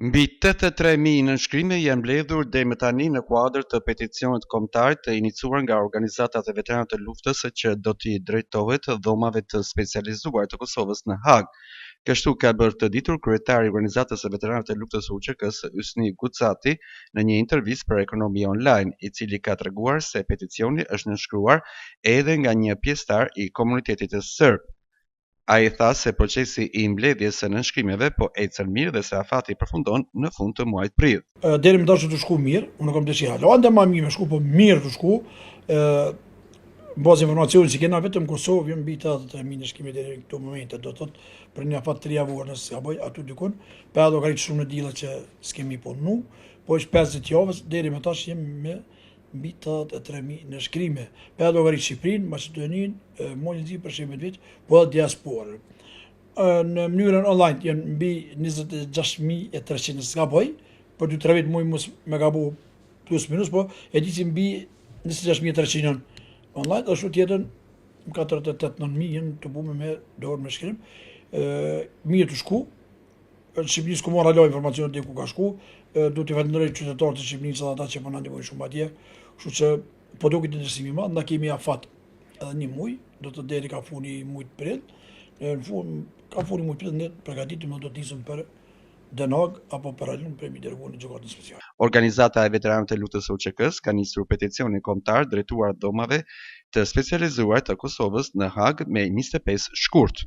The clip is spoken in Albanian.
Mbi 83.000 nënshkrime janë mbledhur deri më tani në kuadër të peticionit kombëtar të iniciuar nga organizatat e veteranëve të luftës që do t'i drejtohet dhomave të specializuar të Kosovës në Hagë. Kështu ka bërë të ditur kryetari i organizatës së veteranëve të luftës së UÇK-së, Hysni Gucati, në një intervistë për Ekonomi Online, i cili ka treguar se peticioni është nënshkruar edhe nga një pjesëtar i komunitetit serb. Ai tha se procesi i mbledhjes së nënshkrimeve po ecën mirë dhe se afati përfundon në fund të muajit prill. Deri më tash tu shku mirë, unë kam dëshirë hala ende ma mirë me shku, po mirë tu shku. Ë në bazë informacionit që kena vetëm në Kosovë janë mbi 83.000 nënshkrime deri në këto momente, do të thotë për një afat 3 javor nëse s'gaboj aty dikun, pa edhe llogarit shumë në dilla që s'kemi punu, po është 50 javës, deri më tash jemi me mbi 83.000 nënshkrime. Pa edhe llogarit Shqipërinë, Maqedoninë, Malin e Zi për shembull veç, po edhe diasporën. Në mënyrën online janë mbi 26.300 nëse s'gaboj, për 2-3 vjet muj mos me gabu plus minus, po e di që mbi 26.300 janë online, dhe ashtu tjetër 48-9.000 janë të bume me dorë me shkrim. Mirë tu shku, në Shqipëri s'ku marrë hala informacionet dhe ku ka shku, du t'i falenderoj qytetarët e Shqipërisë dhe ata që po na ndihmojnë shumë atje, kështu që po duket interesimi i madh, na kemi afat edhe një muaj, do të deri ka fundi i muajit prill, në fund ka fundi i muajit prill ne përgatitemi do të nisëm për Den Haag apo për rajon për mi dërgu në gjykatën speciale. Organizata e veteranëve të luftës së UÇK-së ka nisur peticionin kombëtar drejtuar dhomave të specializuar të Kosovës në Hagë me 25 shkurt.